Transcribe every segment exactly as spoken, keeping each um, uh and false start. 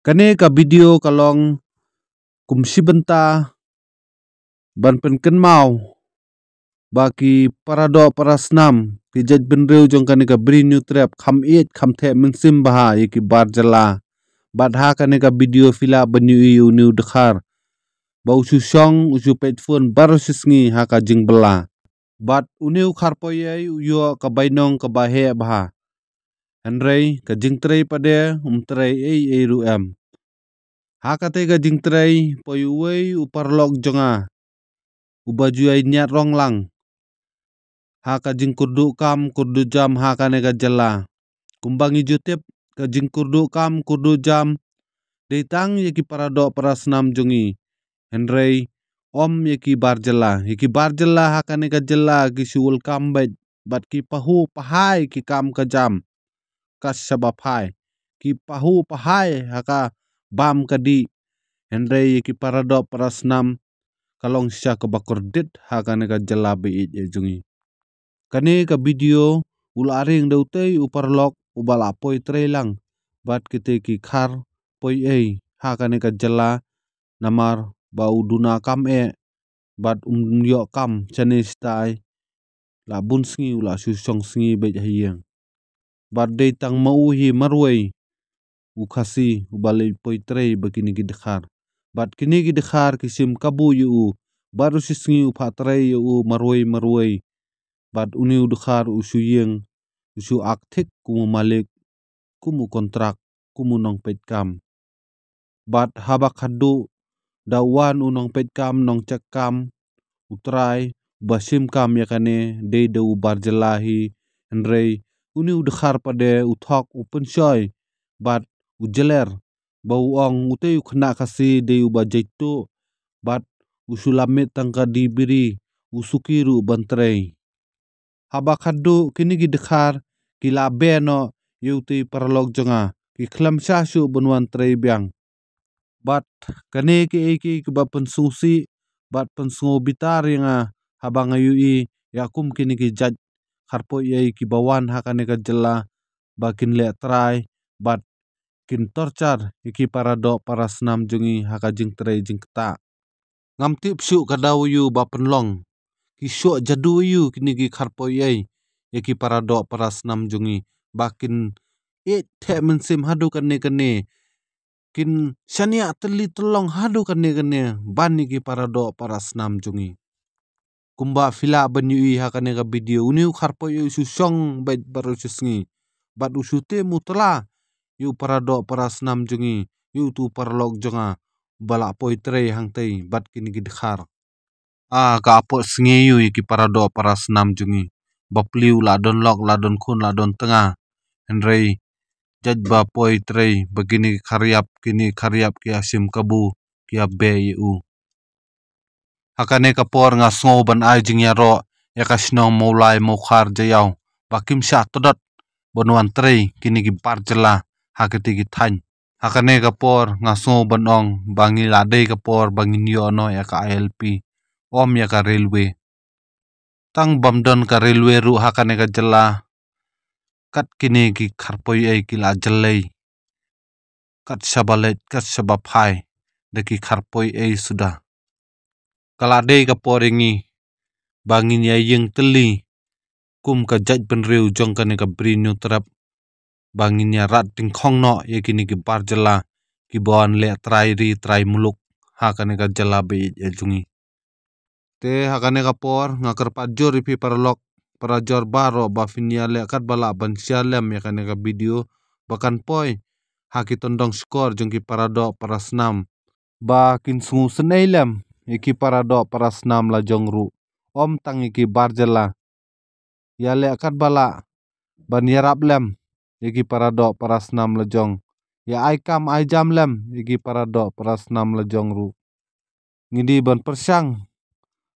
Kane ka video ka long kum shi bynta ban pynkynmaw ba ki paradoh parasnam, ki jait bynriew jong kane ka Bri Hynñiewtrep kham ïeit kham theh mynsiem bha ïa ki bar jylla. Bad ha kane ka video phi lah ban ïohi ïa une u dkhar ba u shu shong u shu peit phone baroh shi sngi ha ka jingbylla. Bad une u kharpoi ei u ïoh ka bainong kaba heh bha. Hynrei ka jingtrei pat de um trei ei ei ruh em. Ha kata ka jingtrei poi uwei u paralok jong nga uba ju ïainïat rong lang ha ka jingkyrduh kam kyrduh jam ha kane ka jylla. Kumba ngi ju tip, ka jingkyrduh kam kyrduh jam dei tang ïa ki paradoh parasnam jong ngi, hynrei ym ïa ki bar jylla. Ïa ki bar jylla ha kane ka jylla ki shu welcome beit bad ki pahuh pahai ki kam ka jam ka shaba phai, ki pahuh pahai ha ka bam ka dih. Hynrei ïa ki paradoh parasnam ka long shisha kaba kordit ha kane ka jylla ba ïeit jong ngi. Kane ka video u la ring da utei u paralok uba la poi trei lang bad kitei ki kharpoi ei ha kane ka jylla, namar ba u duna kam eh bad um ïoh kam shane shatai. La bun sngi u la shu shong sngi beit ha ïing. Bad dei tang ma u hi marwei u Khasi uba leit poi trei ba kine ki dkhar. Bad kine ki dkhar ki shim kabu ïa u baroh shi sngi u phah trei ïa u marwei marwei. Bad une u dkhar u shu ïeng u shu ak thik kum u malik, kum u kontrak, kum u nongpeit kam. Bad haba khadduh da wan u nongpeit kam nongcheck kam, u trai uba shim kam ïa kane dei da u bar jylla hi, hynrei une u dkhar pat de u thok u pynshoi bad u jyller ba u ong utei u khynnah Khasi dei uba jaituh bad u shu lamit tang ka dih biri, u suki ruh ban trei. Haba khadduh kine ki dkhar ki la beh noh ïa utei paralok jong nga, ki khlem shah shuh ban wan trei biang. Bad kane kiei kiei kiba pynsngewsih bad pynsngewbitar ïa nga haba nga ïohi ïa kum kine ki jait kharpoi ei kiba wan ha kane ka jylla ba kin leh trai bad kin torture ïa ki paradoh parasnam jong ngi ha ka jingtrei jingktah. Ngam tip shuh ka daw aïu ba pynlong, ki shuh jadu aïu kine ki kharpoi ei ïa ki paradoh parasnam jong ngi ba kin ïeit theh mynsiem haduh kane kane, kin shaniah tylli tyllong haduh kane kane ban ïa ki paradoh parasnam jong ngi. Kumba phi lah ban ïohi ha kane ka video, une u kharpoi ei u shu shong beit baroh shi sngi bad u shu tim u tla ïa u paradoh parasnam jong ngi, ïa utu u paralok jong nga uba la poi trei hangtei bad kine ki dkhar. A ka apot sngi ïa u ïa ki paradoh parasnam jong ngi. Bapli u la don lok, la don khun, la don tnga. Hynrei jait ba poi trei ba kine ki khariap, kine ki khariap ki ïa shim kabu, ki ïa beh ïa u. Ha kane ka por nga sngew ban ai jingïaroh ïa ka shnong Mawlai Mawkhar Jaïaw ba kim shah tdot ban wan trei kine ki bar jylla ha kiti ki thaiñ. Ha kane ka por nga sngew ban ong ba ngi la dei ka por ba ngin ïoh noh ïa ka I L P, ym ïa ka railway. Tang bym don ka railway ruh ha kane ka jylla, kat kine ki kharpoi ei ki la jyllei kat shaba leit kat shaba phai da ki kharpoi ei suda. Ka la dei ka por ïa ngi ba ngin ïa ïeng tylli kum ka jaitbynriew jong kane ka Bri Hynñiewtrep, ba ngin ïa rat tyngkhong noh ïa kine ki bar jylla kiba wan leh trai ri trai muluk ha kane ka jylla ba ïeit jong ngi. Te ha kane ka por nga kyrpad jur ïa phi paralok parajor baroh ba phin ïa leh katba lah ban share lem ïa kane ka video ba kan poi ha ki tyndong shkor jong ki paradoh parasnam ba kin sngewsynei lem ïa ki paradoh parasnam la jong ruh, ym tang ïa ki bar jylla. Ïa leh katba lah ban ïarap lem ïa ki paradoh parasnam la jong, ïa ai kam ai jam lem ïa ki paradoh parasnam la jong ruh. Ngi dei ban pyrshang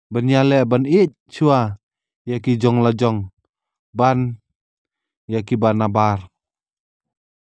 ban ïa leh ban ïeit shuwa ïa ki jong la jong ban ïa kiba nabar.